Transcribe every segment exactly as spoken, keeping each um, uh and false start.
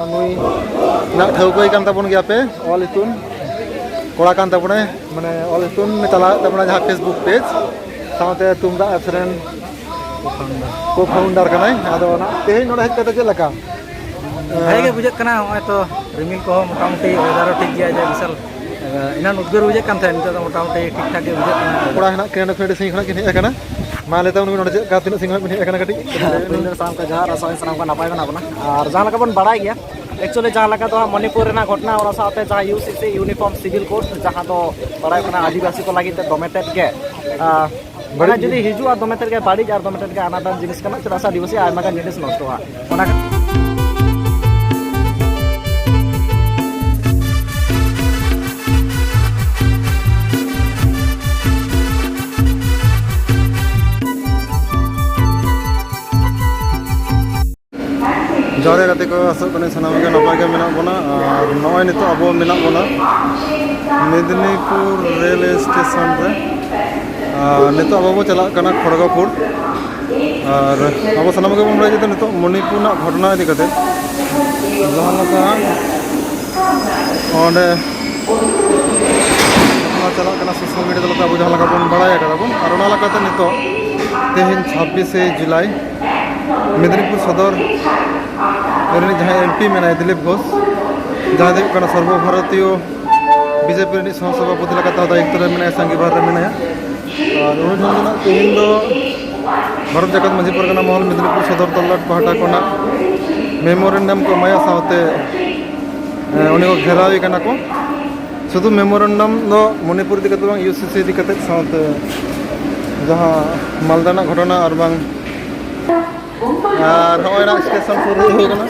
ᱱᱩᱭ ᱱᱟᱜ ᱴᱷᱟᱹᱣᱠᱟᱹᱭ ᱠᱟᱱ ᱛᱟᱵᱚᱱ ᱜᱮᱭᱟ ᱯᱮ, ᱚᱞ ᱤᱛᱩᱱ ᱠᱚᱲᱟ ᱠᱟᱱ ᱛᱟᱵᱚᱱᱟᱭ, ᱢᱟᱱᱮ ᱚᱞ ᱤᱛᱩᱱ ᱪᱟᱞᱟᱣᱮᱫ ᱛᱟᱵᱚᱱᱟ ᱡᱟᱦᱟᱸ Facebook page, ᱥᱟᱶᱛᱮ ᱛᱩᱢᱫᱟᱜ ᱮᱯᱥ ᱨᱮᱱ ᱠᱳ ᱯᱷᱟᱣᱩᱱᱰᱟᱨ ᱠᱟᱱᱟᱭ᱾ ᱟᱫᱚ ᱚᱱᱟ ᱛᱮᱦᱮᱧ ᱱᱚᱰᱮ ᱦᱮᱡ ᱠᱟᱛᱮ ᱪᱮᱫ ᱞᱮᱠᱟ? ᱵᱷᱟᱜᱮ ᱜᱮ ᱵᱩᱡᱷᱟᱹᱜ ᱠᱟᱱᱟ᱾ ᱱᱚᱜᱼᱚᱭ ᱛᱚ ᱨᱤᱢᱤᱞ ᱠᱚᱦᱚᱸ ᱢᱚᱴᱟᱢᱩᱴᱤ, ᱚᱭᱮᱫᱟᱨ ᱦᱚᱸ ᱴᱷᱤᱠ ᱜᱮᱭᱟ, ᱡᱮ ᱵᱤᱥᱟᱞ ᱮᱱᱟᱱ ᱩᱫᱽᱜᱟᱹᱨ ᱵᱩᱡᱷᱟᱹᱜ ᱠᱟᱱ ᱛᱟᱦᱮᱸᱫ, ᱱᱤᱛᱚᱜ ᱫᱚ ᱢᱚᱴᱟᱢᱩᱴᱤ ᱴᱷᱤᱠ ᱴᱷᱟᱠ ᱜᱮ ᱵᱩᱡᱷᱟᱹᱜ ᱠᱟᱱᱟ᱾ ᱠᱚᱲᱟ ᱦᱮᱱᱟᱜ ᱠᱤᱱᱟ, ᱱᱚᱰᱮ ᱠᱷᱚᱱ ᱟᱹᱰᱤ ᱥᱟᱺᱜᱤᱧ ᱠᱷᱚᱱᱟᱜ ᱠᱤᱱ ᱦᱮᱡ ᱟᱠᱟᱱᱟ᱾ ᱢᱟ ᱞᱟᱹᱭ ᱛᱟᱵᱚᱱ ᱯᱮ, ᱱᱚᱰᱮ ᱪᱮᱫ ᱞᱮᱠᱟ, ᱛᱤᱱᱟᱹᱜ ᱥᱟᱺᱜᱤᱧ ᱠᱷᱚᱱᱟᱜ ᱵᱤᱱ ᱦᱮᱡ ᱟᱠᱟᱱᱟ ᱠᱟᱹᱴᱤᱡ? ᱦᱮᱸ, ᱯᱩᱭᱞᱩ ᱨᱮ ᱥᱟᱱᱟᱢ ᱠᱚ ᱡᱚᱦᱟᱨ, ᱟᱥᱚᱜ ᱟᱹᱧ ᱥᱟᱱᱟᱢ ᱠᱚ ᱱᱟᱯᱟᱭ ᱜᱮ ᱢᱮᱱᱟᱜ ᱵᱚᱱᱟ᱾ ᱟᱨ ᱡᱟᱦᱟᱸ ᱞᱮᱠᱟ ᱵᱚᱱ ᱵᱟᱲᱟᱭ ᱜᱮᱭᱟ, actually ᱡᱟᱦᱟᱸ ᱞᱮᱠᱟ ᱫᱚ ᱦᱟᱸᱜ ᱢᱚᱱᱤᱯᱩᱨ ᱨᱮᱱᱟᱜ ᱜᱷᱚᱴᱚᱱᱟ, ᱚᱱᱟ ᱥᱟᱶᱛᱮ ᱡᱟᱦᱟᱸ ᱤᱭᱩ ᱥᱤ ᱥᱤ Uniform Civil Code, ᱡᱟᱦᱟᱸ ᱫᱚ ᱵᱟᱲᱟᱭ ᱠᱟᱱᱟ ᱟᱹᱫᱤᱵᱟᱹᱥᱤ ᱠᱚ ᱞᱟᱹᱜᱤᱫ ᱛᱮ ᱫᱚᱢᱮ ᱛᱮᱫ ᱜᱮ, ᱟᱸ, ᱵᱟᱹᱲᱤᱡ ᱢᱟᱱᱮ ᱡᱩᱫᱤ ᱦᱤᱡᱩᱜᱼᱟ, ᱫᱚᱢᱮ ᱛᱮᱫ ᱜᱮ ᱵᱟᱹᱲᱤᱡ ᱟᱨ ᱫᱚᱢᱮ ᱛᱮᱫ ᱜᱮ ᱟᱱᱟᱴᱟᱱ ᱡᱤᱱᱤᱥ ᱠᱟᱱᱟ, ᱪᱮᱫᱟᱜ ᱥᱮ ᱟᱹᱫᱤᱵᱟᱹᱥᱤ ᱟᱭᱢᱟ ᱜᱟᱱ ᱡᱤᱱᱤᱥ ᱱᱚᱥᱴᱚᱜᱼᱟ᱾ ᱚᱱᱟ ᱡᱚᱦᱟᱨ ᱜᱮ ᱜᱟᱛᱮ ᱠᱚ, ᱟᱥᱚᱜ ᱠᱟᱹᱱᱟᱹᱧ ᱥᱟᱱᱟᱢ ᱜᱮ ᱱᱟᱯᱟᱭ ᱜᱮ ᱢᱮᱱᱟᱜ ᱵᱚᱱᱟ᱾ ᱟᱨ ᱱᱚᱜᱼᱚᱭ ᱱᱤᱛᱚᱜ ᱟᱵᱚ ᱢᱮᱱᱟᱜ ᱵᱚᱱᱟ ᱢᱮᱫᱽᱱᱤᱯᱩᱨ ᱨᱮᱞ ᱥᱴᱮᱥᱚᱱ ᱨᱮ᱾ ᱟᱨ ᱱᱤᱛᱚᱜ ᱟᱵᱚ ᱵᱚ ᱪᱟᱞᱟᱜ ᱠᱟᱱᱟ ᱠᱷᱚᱲᱜᱚᱯᱩᱨ᱾ ᱟᱨ ᱟᱵᱚ ᱥᱟᱱᱟᱢ ᱜᱮᱵᱚᱱ ᱵᱟᱲᱟᱭᱟ ᱡᱮ ᱱᱤᱛᱚᱜ ᱢᱚᱱᱤᱯᱩᱨ ᱨᱮᱱᱟᱜ ᱜᱷᱚᱴᱚᱱᱟ ᱤᱫᱤ ᱠᱟᱛᱮ ᱡᱟᱦᱟᱸ ᱞᱮᱠᱟ ᱚᱸᱰᱮ ᱜᱷᱚᱴᱚᱱᱟ ᱪᱟᱞᱟᱜ ᱠᱟᱱᱟ, ᱥᱳᱥᱟᱞ ᱢᱤᱰᱤᱭᱟ ᱛᱟᱞᱟᱛᱮ ᱟᱵᱚ ᱡᱟᱦᱟᱸ ᱞᱮᱠᱟ ᱵᱚᱱ ᱵᱟᱲᱟᱭ ᱟᱠᱟᱫᱟ ᱵᱚᱱ, ᱟᱨ ᱚᱱᱟ ᱞᱮᱠᱟᱛᱮ ᱱᱤᱛᱚᱜ ᱛᱮᱦᱮᱧ ᱪᱷᱟᱵᱵᱤᱥᱮ ᱡᱩᱞᱟᱭ ᱢᱮᱫᱽᱱᱤᱯᱩᱨ ᱥᱚᱫᱚᱨ ᱨᱤᱱᱤᱡ ᱡᱟᱦᱟᱸᱭ ᱮᱢ ᱯᱤ ᱢᱮᱱᱟᱭ ᱫᱤᱞᱤᱯ ᱜᱷᱳᱥ, ᱡᱟᱦᱟᱸᱭ ᱫᱚ ᱦᱩᱭᱩᱜ ᱠᱟᱱᱟ ᱥᱚᱨᱵᱚ ᱵᱷᱟᱨᱚᱛᱤᱭᱚ ᱵᱤᱡᱮᱯᱤ ᱨᱤᱱᱤᱡ ᱥᱚᱦᱚ ᱥᱚᱵᱷᱟᱯᱚᱛᱤ ᱞᱮᱠᱟᱛᱮ ᱫᱟᱭᱤᱛᱛᱚ ᱨᱮ ᱢᱮᱱᱟᱭᱟ, ᱥᱟᱸᱜᱷᱤᱵᱷᱟᱨ ᱨᱮ ᱢᱮᱱᱟᱭᱟ᱾ ᱟᱨ ᱩᱱᱤ ᱴᱷᱮᱱ ᱫᱚ ᱱᱟᱜ ᱛᱮᱦᱮᱧ ᱫᱚ ᱵᱷᱟᱨᱚᱛ ᱡᱟᱠᱟᱛ ᱢᱟᱹᱡᱷᱤ ᱯᱟᱨᱜᱟᱱᱟ ᱢᱚᱦᱚᱞ ᱢᱮᱫᱽᱱᱤᱯᱩᱨ ᱥᱚᱫᱚᱨ ᱛᱚᱞᱞᱟᱴ ᱯᱟᱦᱴᱟ ᱠᱷᱚᱱᱟᱜ ᱢᱮᱢᱳᱨᱮᱱᱰᱟᱢ ᱠᱚ ᱮᱢᱟᱭᱟ, ᱥᱟᱶᱛᱮ, ᱮ, ᱩᱱᱤ ᱠᱚ ᱜᱷᱮᱨᱟᱣᱮ ᱠᱟᱱᱟ ᱠᱚ᱾ ᱥᱩᱫᱷᱩ ᱢᱮᱢᱳᱨᱮᱱᱰᱟᱢ ᱫᱚ ᱢᱚᱱᱤᱯᱩᱨ ᱤᱫᱤ ᱠᱟᱛᱮ ᱵᱟᱝ, ᱤᱭᱩ ᱥᱤ ᱥᱤ ᱤᱫᱤ ᱠᱟᱛᱮ, ᱥᱟᱶᱛᱮ ᱡᱟᱦᱟᱸ ᱢᱟᱞᱫᱟ ᱨᱮᱱᱟᱜ ᱜᱷᱚᱴᱚᱱᱟ ᱟᱨ ᱵᱟᱝ, ᱟᱨ ᱱᱚᱜᱼᱚᱭ ᱱᱟᱜ ᱥᱴᱮᱥᱚᱱ ᱥᱩᱨ ᱨᱮ ᱦᱩᱭ ᱠᱟᱱᱟ᱾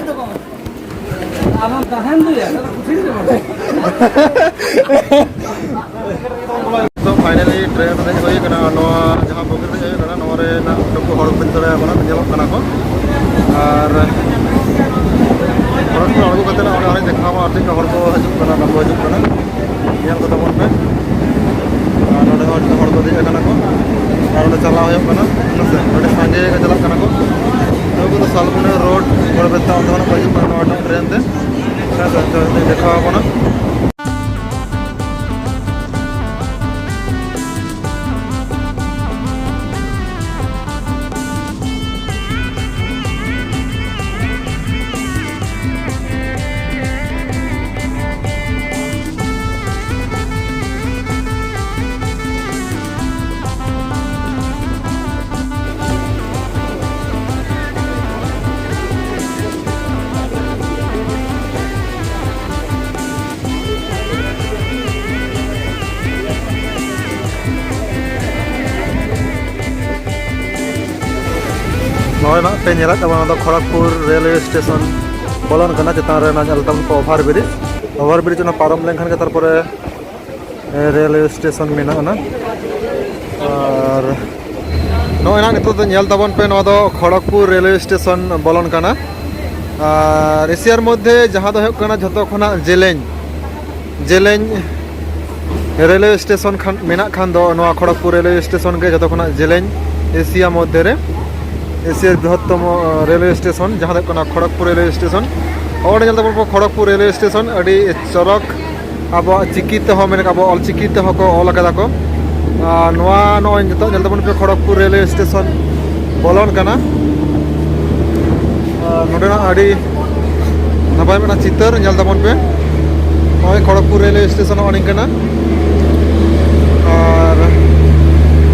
ᱛᱚ, finally train ᱨᱮ ᱦᱮᱡ ᱦᱩᱭ ᱠᱟᱱᱟ᱾ ᱱᱚᱣᱟ ᱡᱟᱦᱟᱸ ᱵᱳᱜᱤ ᱨᱮ ᱦᱮᱡ ᱦᱩᱭ ᱠᱟᱱᱟ, ᱱᱚᱣᱟ ᱨᱮᱱᱟᱜ ᱱᱩᱠᱩ ᱦᱚᱲ ᱠᱚ ᱫᱟᱲᱮᱭᱟᱠᱚ ᱠᱟᱱᱟ, ᱧᱮᱞᱚᱜ ᱠᱟᱱᱟ ᱠᱚ᱾ ᱟᱨ ᱦᱚᱲ ᱠᱚ ᱟᱬᱜᱚ ᱠᱟᱛᱮ ᱚᱸᱰᱮ ᱟᱨᱚᱧ ᱫᱮᱠᱷᱟᱣᱟ ᱟᱨ ᱪᱮᱫ ᱞᱮᱠᱟ ᱦᱚᱲ ᱠᱚ ᱦᱤᱡᱩᱜ ᱠᱟᱱᱟ, ᱵᱟᱠᱚ ᱦᱤᱡᱩᱜ ᱠᱟᱱᱟ, ᱧᱮᱞ ᱠᱚ ᱛᱟᱵᱚᱱ ᱯᱮ᱾ ᱟᱨ ᱱᱚᱰᱮ ᱦᱚᱸ ᱦᱚᱲ ᱠᱚ ᱫᱮᱡ ᱟᱠᱟᱱᱟ ᱠᱚ, ᱟᱨ ᱚᱸᱰᱮ ᱪᱟᱞᱟᱣ ᱦᱩᱭᱩᱜ ᱠᱟᱱᱟ᱾ ᱦᱮᱸ ᱥᱮ, ᱟᱹᱰᱤ ᱥᱟᱸᱜᱮ ᱜᱮ ᱪᱟᱞᱟᱜ ᱠᱟᱱᱟ ᱠᱚ᱾ ᱱᱩᱠᱩ ᱫᱚ ᱥᱟᱞᱵᱚᱱᱤ ᱨᱳᱰ ᱵᱚᱲᱵᱮᱛᱟ, ᱚᱱᱛᱮ ᱠᱷᱚᱱᱟᱜ ᱠᱚ ᱦᱤᱡᱩᱜ ᱠᱟᱱᱟ, ᱱᱚᱣᱟᱴᱟᱜ ᱴᱨᱮᱱ ᱛᱮ᱾ ᱦᱮᱸ ᱥᱮ, ᱴᱨᱮᱱ ᱛᱮ ᱫᱮᱠᱷᱟᱣ ᱟᱵᱚᱱᱟ᱾ ᱱᱚᱜᱼᱚᱭ ᱱᱟᱜ ᱯᱮ ᱧᱮᱞᱮᱫ ᱛᱟᱵᱚᱱᱟ, ᱚᱱᱟ ᱫᱚ ᱠᱷᱚᱲᱚᱜᱽᱯᱩᱨ ᱨᱮᱞᱣᱮ ᱥᱴᱮᱥᱚᱱ ᱵᱚᱞᱚᱱ ᱠᱟᱱᱟ᱾ ᱪᱮᱛᱟᱱ ᱨᱮ ᱚᱱᱟ ᱧᱮᱞ ᱛᱟᱵᱚᱱ ᱯᱮ ᱳᱵᱷᱟᱨ ᱵᱨᱤᱡᱽ, ᱳᱵᱷᱟᱨ ᱵᱨᱤᱡᱽ ᱚᱱᱟ ᱯᱟᱨᱚᱢ ᱞᱮᱱᱠᱷᱟᱱ ᱜᱮ ᱛᱟᱨᱯᱚᱨᱮ ᱨᱮᱞᱣᱮ ᱥᱴᱮᱥᱚᱱ ᱢᱮᱱᱟᱜᱼᱟ ᱱᱟᱜ᱾ ᱟᱨ ᱱᱚᱜᱼᱚᱭ ᱱᱟᱜ ᱱᱤᱛᱚᱜ ᱫᱚ ᱧᱮᱞ ᱛᱟᱵᱚᱱ ᱯᱮ, ᱱᱚᱣᱟ ᱫᱚ ᱠᱷᱚᱲᱚᱜᱽᱯᱩᱨ ᱨᱮᱞᱣᱮ ᱥᱴᱮᱥᱚᱱ ᱵᱚᱞᱚᱱ ᱠᱟᱱᱟ᱾ ᱟᱨ ᱮᱥᱤᱭᱟᱨ ᱢᱚᱫᱽᱫᱷᱮ ᱡᱟᱦᱟᱸ ᱫᱚ ᱦᱩᱭᱩᱜ ᱠᱟᱱᱟ ᱡᱷᱚᱛᱚ ᱠᱷᱚᱱᱟᱜ ᱡᱮᱞᱮᱧ, ᱡᱮᱞᱮᱧ ᱨᱮᱞᱣᱮ ᱥᱴᱮᱥᱚᱱ ᱠᱷᱟᱱ, ᱢᱮᱱᱟᱜ ᱠᱷᱟᱱ ᱫᱚ ᱱᱚᱣᱟ ᱠᱷᱚᱲᱚᱜᱽᱯᱩᱨ ᱨᱮᱞᱣᱮ ᱥᱴᱮᱥᱚᱱ ᱜᱮ ᱡᱷᱚᱛᱚ ᱠᱷᱚᱱᱟᱜ ᱡᱮᱞᱮᱧ ᱮᱥᱤᱭᱟ ᱢᱚᱫᱽᱫᱷᱮ ᱨᱮ, ᱮᱥᱤᱭᱟ ᱵᱨᱤᱦᱚᱛᱛᱚᱢᱚ ᱨᱮᱞᱣᱮ ᱥᱴᱮᱥᱚᱱ, ᱡᱟᱦᱟᱸ ᱫᱚ ᱦᱩᱭᱩᱜ ᱠᱟᱱᱟ ᱠᱷᱚᱲᱚᱜᱽᱯᱩᱨ ᱨᱮᱞᱣᱮ ᱥᱴᱮᱥᱚᱱ᱾ ᱚᱸᱰᱮ ᱧᱮᱞ ᱛᱟᱵᱚᱱ ᱯᱮ ᱠᱷᱚᱲᱚᱜᱽᱯᱩᱨ ᱨᱮᱞᱣᱮ ᱥᱴᱮᱥᱚᱱ, ᱟᱹᱰᱤ ᱪᱚᱨᱚᱠ ᱟᱵᱚᱣᱟᱜ ᱪᱤᱠᱤ ᱛᱮᱦᱚᱸ, ᱢᱮᱱ ᱟᱵᱚ ᱚᱞ ᱪᱤᱠᱤ ᱛᱮᱦᱚᱸ ᱠᱚ ᱚᱞ ᱟᱠᱟᱫᱟ ᱠᱚ᱾ ᱟᱨ ᱱᱚᱣᱟ ᱱᱚᱜᱼᱚᱭ ᱱᱤᱛᱚᱜ ᱧᱮᱞ ᱛᱟᱵᱚᱱ ᱯᱮ ᱠᱷᱚᱲᱚᱜᱽᱯᱩᱨ ᱨᱮᱞᱣᱮ ᱥᱴᱮᱥᱚᱱ ᱵᱚᱞᱚᱱ ᱠᱟᱱᱟ᱾ ᱟᱨ ᱱᱚᱰᱮᱱᱟᱜ ᱟᱹᱰᱤ ᱱᱟᱯᱟᱭ ᱢᱤᱫᱴᱟᱝ ᱪᱤᱛᱟᱹᱨ ᱧᱮᱞ ᱛᱟᱵᱚᱱ ᱯᱮ᱾ ᱱᱚᱜᱼᱚᱭ ᱠᱷᱚᱲᱚᱜᱽᱯᱩᱨ ᱨᱮᱞᱣᱮ ᱥᱴᱮᱥᱚᱱ ᱱᱚᱜᱼᱚ ᱱᱤᱝᱠᱟᱹᱱᱟ᱾ ᱟᱨ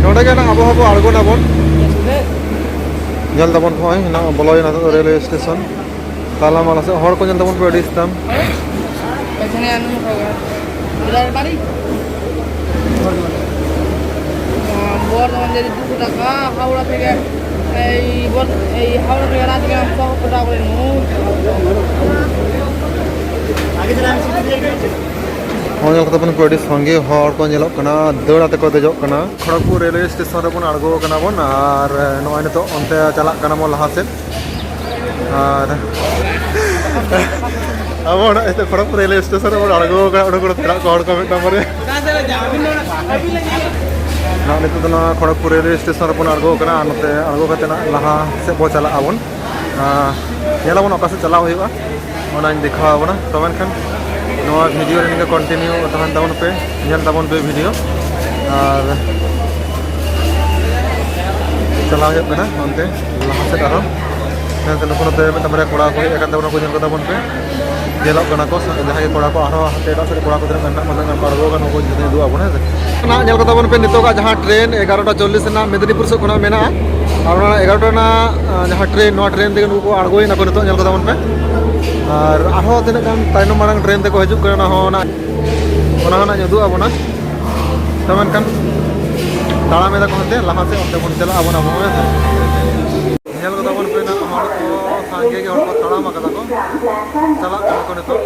ᱱᱚᱰᱮ ᱜᱮ ᱱᱟᱜ ᱟᱵᱚ ᱦᱚᱸᱵᱚ ᱟᱬᱜᱚᱱᱟᱵᱚᱱ᱾ ᱧᱮᱞ ᱛᱟᱵᱚᱱ ᱯᱮ, ᱱᱚᱜᱼᱚᱭ ᱱᱟᱜ ᱵᱚᱞᱚᱭᱮᱱᱟ ᱱᱤᱛᱚᱜ ᱫᱚ ᱨᱮᱞᱣᱮ ᱥᱴᱮᱥᱚᱱ᱾ ᱛᱟᱞᱟ ᱢᱟᱞᱟ ᱥᱮᱫ ᱦᱚᱲ ᱠᱚ ᱧᱮᱞ ᱛᱟᱵᱚᱱ ᱯᱮ ᱟᱹᱰᱤ ᱥᱛᱟᱢ᱾ বর্ধমান যদি দুশো টাকা, হাওড়া থেকে এই বর-, এই হাওড়া থেকে রাজগঞ্জ সহ কোথাও করে নেব। ᱦᱚᱸ, ᱧᱮᱞ ᱠᱟᱛᱮ ᱵᱚᱱ ᱯᱮ ᱟᱹᱰᱤ ᱥᱟᱸᱜᱮ ᱦᱚᱲ ᱠᱚ ᱧᱮᱞᱚᱜ ᱠᱟᱱᱟ, ᱫᱟᱹᱲ ᱟᱛᱮ ᱠᱚ ᱫᱮᱡᱚᱜ ᱠᱟᱱᱟ᱾ ᱠᱷᱚᱲᱚᱜᱽᱯᱩᱨ ᱨᱮᱞᱣᱮ ᱥᱴᱮᱥᱚᱱ ᱨᱮᱵᱚᱱ ᱟᱬᱜᱚ ᱟᱠᱟᱱᱟ ᱵᱚᱱ, ᱟᱨ ᱱᱚᱜᱼᱚᱭ ᱱᱤᱛᱚᱜ ᱚᱱᱛᱮ ᱪᱟᱞᱟᱜ ᱠᱟᱱᱟ ᱵᱚᱱ ᱞᱟᱦᱟ ᱥᱮᱫ᱾ ᱟᱨ ᱟᱵᱚ ᱚᱱᱟ ᱤᱭᱟᱹᱛᱮ ᱠᱷᱚᱲᱚᱜᱽᱯᱩᱨ ᱨᱮᱞᱣᱮ ᱥᱴᱮᱥᱚᱱ ᱨᱮᱵᱚᱱ ᱟᱬᱜᱚ ᱟᱠᱟᱱᱟ, ᱚᱸᱰᱮ ᱠᱚ ᱯᱮᱲᱟ ᱠᱚ ᱦᱚᱲ ᱠᱚ ᱢᱤᱫᱴᱟᱝ ᱵᱟᱨᱭᱟ᱾ ᱱᱚᱜᱼᱚᱭ ᱱᱤᱛᱚᱜ ᱫᱚ ᱱᱚᱣᱟ ᱠᱷᱚᱲᱚᱜᱽᱯᱩᱨ ᱨᱮᱞᱣᱮ ᱥᱴᱮᱥᱚᱱ ᱨᱮᱵᱚᱱ ᱟᱬᱜᱚ ᱟᱠᱟᱱᱟ, ᱟᱨ ᱱᱚᱛᱮ ᱟᱬᱜᱚ ᱠᱟᱛᱮ ᱱᱟᱜ ᱞᱟᱦᱟ ᱥᱮᱫ ᱵᱚ ᱪᱟᱞᱟᱜ ᱟᱵᱚᱱ᱾ ᱟᱨ ᱧᱮᱞ ᱟᱵᱚᱱ ᱚᱠᱟ ᱥᱮᱫ ᱪᱟᱞᱟᱣ ᱦᱩᱭᱩᱜᱼᱟ᱾ ᱚᱱᱟᱧ ᱫᱮᱠᱷᱟᱣ ᱟᱵᱚᱱᱟ᱾ ᱛᱚ ᱢᱮᱱᱠᱷᱟᱱ ᱱᱚᱣᱟ ᱵᱷᱤᱰᱤᱭᱳ ᱨᱮ ᱱᱤᱝᱠᱟ ᱠᱚᱱᱴᱤᱱᱤᱭᱩ ᱛᱟᱦᱮᱱ ᱛᱟᱵᱚᱱ ᱯᱮ, ᱧᱮᱞ ᱛᱟᱵᱚᱱ ᱯᱮ ᱵᱷᱤᱰᱤᱭᱳ᱾ ᱟᱨ ᱪᱟᱞᱟᱣ ᱦᱩᱭᱩᱜ ᱠᱟᱱᱟ ᱚᱱᱛᱮ ᱞᱟᱦᱟ ᱥᱮᱫ ᱟᱨᱦᱚᱸ᱾ ᱦᱮᱸ, ᱱᱩᱠᱩ ᱱᱚᱛᱮ ᱢᱤᱫᱴᱟᱝ ᱵᱟᱨᱭᱟ ᱠᱚᱲᱟ ᱠᱚ ᱦᱮᱡ ᱟᱠᱟᱱ ᱛᱟᱵᱚᱱᱟ, ᱠᱚ ᱧᱮᱞ ᱠᱚ ᱛᱟᱵᱚᱱ ᱯᱮ᱾ ᱧᱮᱞᱚᱜ ᱠᱟᱱᱟ ᱠᱚ, ᱡᱟᱦᱟᱸᱭ ᱜᱮ ᱠᱚᱲᱟ ᱠᱚ ᱟᱨᱦᱚᱸ ᱦᱟᱱᱛᱮ ᱮᱴᱟᱜ ᱥᱮᱫ ᱨᱮ ᱠᱚᱲᱟ ᱠᱚ ᱛᱤᱱᱟᱹᱜ ᱜᱟᱱ ᱢᱮᱱᱟᱜ ᱠᱚᱣᱟ, ᱟᱬᱜᱚ ᱟᱠᱟᱱ ᱠᱚ ᱡᱩᱫᱤ ᱩᱫᱩᱜ ᱟᱵᱚᱱᱟ, ᱦᱮᱸ ᱥᱮ᱾ ᱱᱟᱦᱟᱜ ᱧᱮᱞ ᱠᱚ ᱛᱟᱵᱚᱱ ᱯᱮ, ᱱᱤᱛᱚᱜᱟᱜ ᱡᱟᱦᱟᱸ ᱴᱨᱮᱱ ᱮᱜᱟᱨᱚᱴᱟ ᱪᱚᱞᱞᱤᱥ ᱨᱮᱱᱟᱜ ᱢᱮᱫᱽᱱᱤᱯᱩᱨ ᱥᱮᱫ ᱠᱷᱚᱱᱟᱜ ᱢᱮᱱᱟᱜᱼᱟ, ᱟᱨ ᱚᱱᱟ ᱮᱜᱟᱨᱚᱴᱟ ᱨᱮᱱᱟᱜ, ᱟᱸ, ᱡᱟᱦᱟᱸ ᱴᱨᱮᱱ, ᱱᱚᱣᱟ ᱴᱨᱮᱱ ᱛᱮᱜᱮ ᱱᱩᱠᱩ ᱠᱚ ᱟᱬᱜᱚᱭᱮᱱᱟ ᱠᱚ ᱱᱤᱛᱚᱜ, ᱧᱮᱞ ᱠᱚ ᱛᱟᱵᱚᱱ ᱯᱮ᱾ ᱟᱨ ᱟᱨᱦᱚᱸ ᱛᱤᱱᱟᱹᱜ ᱜᱟᱱ ᱛᱟᱭᱱᱚᱢ ᱢᱟᱲᱟᱝ ᱴᱨᱮᱱ ᱛᱮᱠᱚ ᱦᱤᱡᱩᱜ ᱠᱟᱱᱟ, ᱚᱱᱟ ᱦᱚᱸ ᱚᱱᱟ, ᱚᱱᱟ ᱦᱚᱸ ᱱᱟᱜ ᱩᱫᱩᱜ ᱟᱵᱚᱱᱟ᱾ ᱛᱚ ᱢᱮᱱᱠᱷᱟᱱ ᱛᱟᱲᱟᱢ ᱮᱫᱟ ᱠᱚ ᱦᱟᱱᱛᱮ ᱞᱟᱦᱟ ᱥᱮᱫ, ᱚᱱᱛᱮ ᱵᱚᱱ ᱪᱟᱞᱟᱜ ᱟᱵᱚᱱ ᱟᱵᱚ, ᱦᱮᱸ ᱥᱮ᱾ ᱧᱮᱞ ᱠᱚ ᱛᱟᱵᱚᱱ ᱯᱮ ᱱᱟᱜ, ᱦᱚᱲ ᱠᱚ ᱥᱟᱸᱜᱮ ᱜᱮ ᱦᱚᱲ ᱠᱚ ᱛᱟᱲᱟᱢ ᱟᱠᱟᱫᱟ ᱠᱚ, ᱪᱟᱞᱟᱜ ᱠᱟᱱᱟ ᱠᱚ ᱱᱤᱛᱚᱜ᱾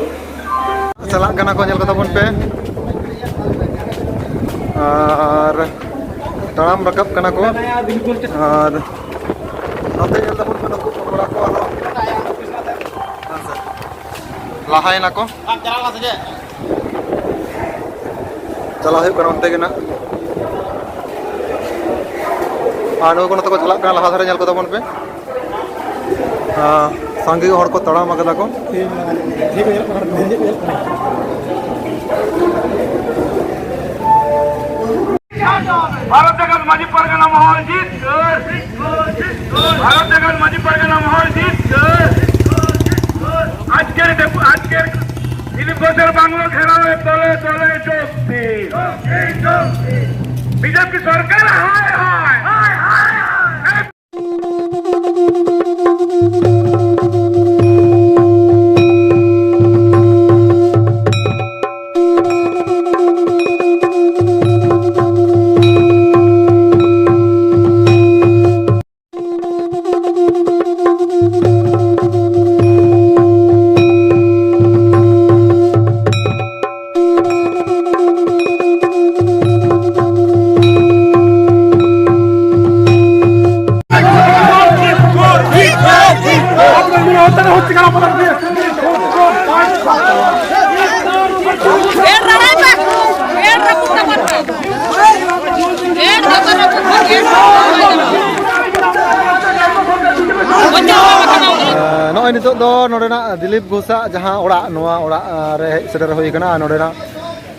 ᱪᱟᱞᱟᱜ ᱠᱟᱱᱟ ᱠᱚ, ᱧᱮᱞ ᱠᱚ ᱛᱟᱵᱚᱱ ᱯᱮ᱾ ᱟᱨ ᱛᱟᱲᱟᱢ ᱨᱟᱠᱟᱵ ᱠᱟᱱᱟ ᱠᱚ᱾ ᱟᱨ ᱱᱚᱛᱮ ᱧᱮᱞ ᱛᱟᱵᱚᱱ ᱯᱮ, ᱱᱩᱠᱩ ᱠᱚᱲᱟ ᱠᱚ ᱟᱨᱦᱚᱸ, ᱦᱮᱸ ᱥᱮ, ᱞᱟᱦᱟᱭᱮᱱᱟ ᱠᱚ᱾ ᱪᱟᱞᱟᱣ ᱦᱩᱭᱩᱜ ᱠᱟᱱᱟ ᱚᱱᱛᱮ ᱜᱮ ᱱᱟᱜ᱾ ᱟᱨ ᱱᱩᱠᱩ ᱱᱚᱛᱮ ᱠᱚ ᱪᱟᱞᱟᱜ ᱠᱟᱱᱟ, ᱞᱟᱦᱟ ᱫᱷᱟᱨᱮ ᱧᱮᱞ ᱠᱚ ᱛᱟᱵᱚᱱ ᱯᱮ᱾ ᱟᱸ, ᱥᱟᱸᱜᱮ ᱦᱚᱲ ᱠᱚ ᱛᱟᱲᱟᱢ ᱟᱠᱟᱫᱟ ᱠᱚ᱾ ভারত জাগাত মাঝি পারগানা মহল জিতগর। ভারত জাগাত মাঝি পারগানা মহল জিতগর। আজকের দেপ-, আজকের তিন বছর বাংলা ঘেরাওয়ে তলে তলে যোগ দিন। বিজেপি সরকার হায় হায়। ᱱᱤᱛᱚᱜ ᱫᱚ ᱱᱚᱰᱮᱱᱟᱜ ᱫᱤᱞᱤᱯ ᱜᱷᱳᱥᱟᱜ ᱡᱟᱦᱟᱸ ᱚᱲᱟᱜ, ᱱᱚᱣᱟ ᱚᱲᱟᱜ ᱨᱮ ᱦᱮᱡ ᱥᱮᱴᱮᱨ ᱦᱩᱭ ᱟᱠᱟᱱᱟ᱾ ᱟᱨ ᱱᱚᱰᱮᱱᱟᱜ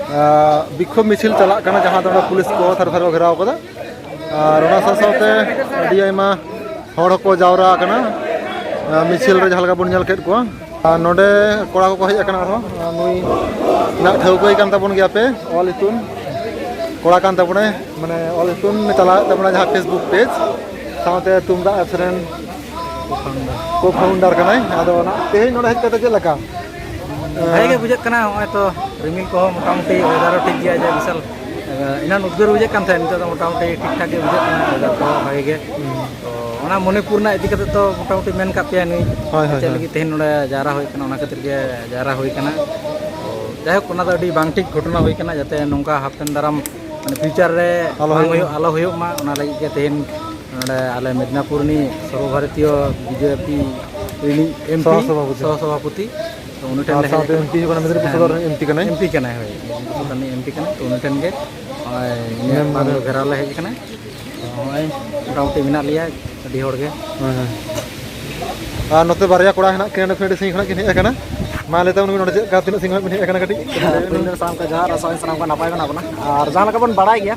ᱟᱸ, ᱵᱤᱠᱠᱷᱳᱵ ᱢᱤᱪᱷᱤᱞ ᱪᱟᱞᱟᱜ ᱠᱟᱱᱟ, ᱡᱟᱦᱟᱸ ᱫᱚ ᱱᱚᱰᱮ ᱯᱩᱞᱤᱥ ᱠᱚ ᱛᱷᱟᱨ ᱛᱷᱟᱨ ᱠᱚ ᱜᱷᱮᱨᱟᱣ ᱠᱟᱫᱟ᱾ ᱟᱨ ᱚᱱᱟ ᱥᱟᱶ ᱥᱟᱶᱛᱮ ᱟᱹᱰᱤ ᱟᱭᱢᱟ ᱦᱚᱲ ᱦᱚᱸᱠᱚ ᱡᱟᱣᱨᱟ ᱟᱠᱟᱱᱟ, ᱟᱸ, ᱢᱤᱪᱷᱤᱞ ᱨᱮ ᱡᱟᱦᱟᱸ ᱞᱮᱠᱟ ᱵᱚᱱ ᱧᱮᱞ ᱠᱮᱫ ᱠᱚᱣᱟ᱾ ᱟᱨ ᱱᱚᱰᱮ ᱠᱚᱲᱟ ᱠᱚᱠᱚ ᱦᱮᱡ ᱟᱠᱟᱱᱟ ᱟᱨᱦᱚᱸ᱾ ᱟᱨ ᱱᱩᱭ ᱱᱟᱜ ᱴᱷᱟᱹᱣᱠᱟᱹᱭ ᱠᱟᱱ ᱛᱟᱵᱚᱱ ᱜᱮᱭᱟ ᱯᱮ, ᱚᱞ ᱤᱛᱩᱱ ᱠᱚᱲᱟ ᱠᱟᱱ ᱛᱟᱵᱚᱱᱟᱭ, ᱢᱟᱱᱮ ᱚᱞ ᱤᱛᱩᱱ ᱪᱟᱞᱟᱣᱮᱫ ᱛᱟᱵᱚᱱᱟ ᱡᱟᱦᱟᱸ Facebook page, ᱥᱟᱶᱛᱮ ᱛᱩᱢᱫᱟᱜ ᱮᱯᱥ ᱨᱮᱱ co-founder ᱠᱟᱱᱟᱭ᱾ ᱟᱫᱚ ᱚᱱᱟ ᱛᱮᱦᱮᱧ ᱱᱚᱰᱮ ᱦᱮᱡ ᱠᱟᱛᱮ ᱪᱮᱫ ᱞᱮᱠᱟ? ᱵᱷᱟᱜᱮ ᱜᱮ ᱵᱩᱡᱷᱟᱹᱜ ᱠᱟᱱᱟ᱾ ᱱᱚᱜᱼᱚᱭ ᱛᱚ ᱨᱤᱢᱤᱞ ᱠᱚᱦᱚᱸ ᱢᱚᱴᱟᱢᱩᱴᱤ ᱚᱭᱮᱫᱟᱨ ᱦᱚᱸ ᱴᱷᱤᱠ ᱜᱮᱭᱟ, ᱡᱮ ᱵᱤᱥᱟᱞ, ᱮ, ᱮᱱᱟᱱ ᱩᱫᱽᱜᱟᱹᱨ ᱵᱩᱡᱷᱟᱹᱜ ᱠᱟᱱ ᱛᱟᱦᱮᱸᱫ, ᱱᱤᱛᱚᱜ ᱫᱚ ᱢᱚᱴᱟᱢᱩᱴᱤ ᱴᱷᱤᱠ ᱴᱷᱟᱠ ᱜᱮ ᱵᱩᱡᱷᱟᱹᱜ ᱠᱟᱱᱟ, ᱚᱭᱮᱫᱟᱨ ᱠᱚᱦᱚᱸ ᱵᱷᱟᱜᱮ ᱜᱮ᱾ ᱛᱚ ᱚᱱᱟ ᱢᱚᱱᱤᱯᱩᱨ ᱨᱮᱱᱟᱜ ᱤᱫᱤ ᱠᱟᱛᱮ ᱛᱚ ᱢᱚᱴᱟᱢᱩᱴᱤ ᱢᱮᱱ ᱠᱟᱜ ᱯᱮᱭᱟ ᱱᱩᱭ ᱦᱳᱭ, ᱦᱳᱭ, ᱪᱮᱫ ᱦᱳᱭ᱾ ᱞᱟᱹᱜᱤᱫ ᱛᱮᱦᱮᱧ ᱱᱚᱰᱮ ᱡᱟᱣᱨᱟ ᱦᱩᱭ ᱠᱟᱱᱟ, ᱚᱱᱟ ᱠᱷᱟᱹᱛᱤᱨ ᱜᱮ ᱡᱟᱣᱨᱟ ᱦᱩᱭ ᱠᱟᱱᱟ᱾ ᱛᱚ ᱡᱟᱭᱦᱳᱠ, ᱚᱱᱟ ᱫᱚ ᱟᱹᱰᱤ ᱵᱟᱝ ᱴᱷᱤᱠ ᱜᱷᱚᱴᱚᱱᱟ ᱦᱩᱭ ᱠᱟᱱᱟ, ᱡᱟᱛᱮ ᱱᱚᱝᱠᱟ ᱦᱟᱯᱮᱱ ᱫᱟᱨᱟᱢ ᱢᱟᱱᱮ ᱯᱷᱤᱭᱩᱪᱟᱨ ᱨᱮ ᱟᱞᱚ ᱵᱟᱝ ᱦᱩᱭᱩᱜ ᱦᱩᱭᱩᱜ, ᱢᱟ᱾ ᱟᱞᱚ ᱦᱩᱭᱩᱜ ᱢᱟ, ᱚᱱᱟ ᱞᱟᱹᱜᱤᱫ ᱜᱮ ᱛᱮᱦᱮᱧ ᱱᱚᱰᱮ ᱟᱞᱮ ᱢᱮᱫᱽᱱᱟᱯᱩᱨ ᱨᱤᱱᱤᱡ ᱥᱚᱨᱵᱚᱵᱷᱟᱨᱚᱛᱤᱭᱚ ᱵᱤᱡᱮᱯᱤ ᱨᱤᱱᱤᱡ ᱮᱢᱯᱤ ᱥᱚᱦᱚ ᱥᱚᱵᱷᱟᱯᱚᱛᱤ᱾ ᱥᱚᱦᱚ ᱥᱚᱵᱷᱟᱯᱚᱛᱤ᱾ ᱛᱚ ᱩᱱᱤ ᱴᱷᱮᱱ ᱟᱨ ᱞᱮ ᱦᱮᱡ ᱥᱟᱶᱛᱮ ᱟᱠᱟᱱᱟ᱾ ᱮᱢᱯᱤ ᱦᱚᱸ ᱠᱟᱱᱟ, ᱢᱮᱫᱽᱱᱤᱯᱩᱨ ᱦᱮᱸ, ᱥᱚᱫᱚᱨ ᱨᱮᱱ ᱮᱢᱯᱤ ᱠᱟᱱᱟᱭ᱾ ᱮᱢᱯᱤ ᱠᱟᱱᱟᱭ, ᱦᱳᱭ, ᱢᱮᱫᱽᱱᱤᱯᱩᱨ ᱥᱚᱫᱚᱨ ᱨᱤᱱᱤᱡ ᱮᱢᱯᱤ ᱠᱟᱱᱟᱭ᱾ ᱛᱚ ᱩᱱᱤ ᱴᱷᱮᱱ ᱜᱮ ᱱᱚᱜᱼᱚᱭ ᱱᱤᱭᱟᱹ ᱢᱮᱢᱵᱟᱨ᱾ ᱵᱟᱝ ᱜᱷᱮᱨᱟᱣ ᱞᱮ ᱦᱮᱡ ᱟᱠᱟᱱᱟ᱾ ᱛᱚ ᱱᱚᱜᱼᱚᱭ ᱢᱚᱴᱟᱢᱩᱴᱤ ᱢᱮᱱᱟᱜ ᱞᱮᱭᱟ ᱟᱹᱰᱤ ᱦᱚᱲ ᱜᱮ᱾ ᱦᱳᱭ, ᱦᱳᱭ᱾ ᱟᱨ ᱱᱚᱛᱮ ᱵᱟᱨᱭᱟ ᱠᱚᱲᱟ ᱦᱮᱱᱟᱜ ᱠᱤᱱᱟ, ᱱᱚᱰᱮ ᱠᱷᱚᱱ ᱟᱹᱰᱤ ᱥᱟᱺᱜᱤᱧ ᱠᱷᱚᱱᱟᱜ ᱠᱤᱱ ᱦᱮᱡ ᱟᱠᱟᱱᱟ᱾ ᱢᱟ ᱞᱟᱹᱭ ᱛᱟᱵᱚᱱ ᱢᱮ, ᱱᱚᱰᱮ ᱪᱮᱫ ᱞᱮᱠᱟ, ᱛᱤᱱᱟᱹᱜ ᱥᱟᱺᱜᱤᱧ ᱠᱷᱚᱱᱟᱜ ᱵᱤᱱ ᱦᱮᱡ ᱟᱠᱟᱱᱟ ᱠᱟᱹᱴᱤᱡ? ᱦᱮᱸ, ᱯᱩᱭᱞᱩ ᱨᱮ ᱥᱟᱱᱟᱢ ᱠᱚ ᱡᱚᱦᱟᱨ, ᱟᱥᱚᱜ ᱟᱹᱧ ᱥᱟᱱᱟᱢ ᱠᱚ ᱱᱟᱯᱟᱭ ᱜᱮ ᱢᱮᱱᱟᱜ ᱵᱚᱱᱟ᱾ ᱟᱨ ᱡᱟᱦᱟᱸ ᱞᱮᱠᱟ ᱵᱚᱱ ᱵᱟᱲᱟᱭ ᱜᱮᱭᱟ,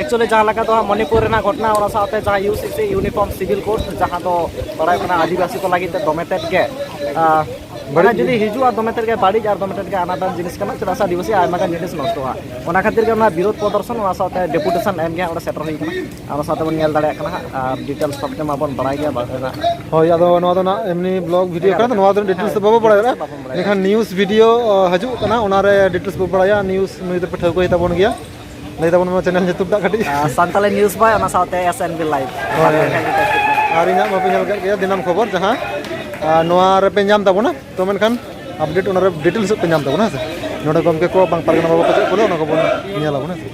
actually ᱡᱟᱦᱟᱸ ᱞᱮᱠᱟ ᱫᱚ ᱦᱟᱸᱜ ᱢᱚᱱᱤᱯᱩᱨ ᱨᱮᱱᱟᱜ ᱜᱷᱚᱴᱚᱱᱟ, ᱚᱱᱟ ᱥᱟᱶᱛᱮ ᱡᱟᱦᱟᱸ ᱤᱭᱩ ᱥᱤ ᱥᱤ Uniform Civil Code, ᱡᱟᱦᱟᱸ ᱫᱚ ᱵᱟᱲᱟᱭ ᱠᱟᱱᱟ ᱟᱹᱫᱤᱵᱟᱹᱥᱤ ᱠᱚ ᱞᱟᱹᱜᱤᱫ ᱛᱮ ᱫᱚᱢᱮ ᱛᱮᱫ ᱜᱮ, ᱟᱸ, ᱢᱟᱱᱮ ᱵᱟᱹᱲᱤᱡ ᱡᱩᱫᱤ ᱦᱤᱡᱩᱜᱼᱟ, ᱫᱚᱢᱮ ᱛᱮᱫ ᱜᱮ ᱵᱟᱹᱲᱤᱡ ᱟᱨ ᱫᱚᱢᱮ ᱛᱮᱫ ᱜᱮ ᱟᱱᱟᱴ ᱡᱤᱱᱤᱥ ᱠᱟᱱᱟ, ᱪᱮᱫᱟᱜ ᱥᱮ ᱟᱹᱫᱤᱵᱟᱹᱥᱤ ᱟᱭᱢᱟ ᱜᱟᱱ ᱡᱤᱱᱤᱥ ᱱᱚᱥᱴᱚᱜᱼᱟ᱾ ᱚᱱᱟ ᱠᱷᱟᱹᱛᱤᱨ ᱜᱮ ᱚᱱᱟ ᱵᱤᱨᱳᱫᱷ ᱯᱨᱚᱫᱚᱨᱥᱚᱱ, ᱚᱱᱟ ᱥᱟᱶᱛᱮ ᱰᱮᱯᱩᱴᱮᱥᱚᱱ ᱮᱢ ᱜᱮ ᱦᱟᱸᱜ ᱚᱸᱰᱮ ᱥᱮᱴᱮᱨ ᱦᱩᱭ ᱠᱟᱱᱟ᱾ ᱟᱨ ᱚᱱᱟ ᱥᱟᱶᱛᱮ ᱵᱚᱱ ᱧᱮᱞ ᱫᱟᱲᱮᱭᱟᱜ ᱠᱟᱱᱟ ᱦᱟᱸᱜ, ᱟᱨ ᱰᱤᱴᱮᱞᱥ ᱥᱚᱵ ᱢᱟᱵᱚᱱ ᱵᱟᱲᱟᱭ ᱜᱮᱭᱟ, ᱵᱟᱲᱟᱭ ᱨᱮᱱᱟᱜ ᱦᱳᱭ, ᱟᱫᱚ ᱱᱚᱣᱟ ᱫᱚ ᱱᱟᱜ ᱮᱢᱱᱤ ᱵᱞᱚᱜ ᱵᱷᱤᱰᱤᱭᱳ ᱠᱟᱱᱟ, ᱛᱚ ᱱᱚᱣᱟ ᱫᱚ ᱰᱤᱴᱮᱞᱥ ᱫᱚ ᱵᱟᱵᱚ ᱵᱟᱲᱟᱭ ᱫᱟᱲᱮᱭᱟᱜᱼᱟ᱾ ᱵᱟᱵᱚᱱ ᱵᱟᱲᱟᱭᱟ᱾ ᱢᱮᱱᱠᱷᱟᱱ ᱱᱤᱭᱩᱡᱽ ᱵᱷᱤᱰᱤᱭᱳ, ᱚ, ᱦᱤᱡᱩᱜ ᱠᱟᱱᱟ, ᱚᱱᱟᱨᱮ ᱰᱤᱴᱮᱞᱥ ᱵᱚ ᱵᱟᱲᱟᱭᱟ᱾ ᱱᱤᱭᱩᱡᱽ ᱱᱩᱭ ᱫᱚᱯᱮ ᱴᱷᱟᱹᱣᱠᱟᱹᱭ ᱛᱟᱵᱚᱱ ᱜᱮᱭᱟ᱾ ᱞᱟᱹᱭ ᱛᱟᱵᱚᱱ ᱢᱮ ᱪᱮᱱᱮᱞ ᱧᱩᱛᱩᱢ ᱴᱟᱜ ᱠᱟᱹᱴᱤᱡ᱾ ᱟᱨ, ᱥᱟᱱᱛᱟᱞᱤ ᱱᱤᱭᱩᱡᱽ ᱵᱚᱭ, ᱚᱱᱟ ᱥᱟᱶᱛᱮ ᱮᱥ ᱮᱱ ᱵᱤ ᱞᱟᱭᱤᱵᱷ᱾ ᱦᱳᱭ᱾ ᱟᱨ ᱤᱧᱟᱹᱜ ᱢᱟᱯᱮ ᱧᱮᱞ ᱠᱟᱜ ᱜᱮᱭᱟ ᱫᱤᱱᱟᱹᱢ ᱠᱷᱚᱵᱚᱨ, ᱡᱟᱦᱟᱸ, ᱟᱨ, ᱱᱚᱣᱟ ᱨᱮᱯᱮ ᱧᱟᱢ ᱛᱟᱵᱚᱱᱟ᱾ ᱛᱚ ᱢᱮᱱᱠᱷᱟᱱ ᱟᱯᱰᱮᱴ ᱚᱱᱟᱨᱮ ᱰᱤᱴᱮᱞᱥ ᱯᱮ ᱧᱟᱢ ᱛᱟᱵᱚᱱᱟ, ᱦᱮᱸ ᱥᱮ? ᱱᱚᱰᱮ ᱜᱚᱢᱠᱮ ᱠᱚ ᱵᱟᱝ ᱯᱟᱨᱜᱟᱱᱟ ᱵᱟᱵᱟ ᱠᱚ ᱪᱮᱫ ᱠᱚ ᱞᱟᱹᱭᱟ, ᱚᱱᱟ ᱠᱚᱵᱚᱱ ᱧᱮᱞ ᱟᱵᱚᱱ, ᱦᱮᱸ ᱥᱮ?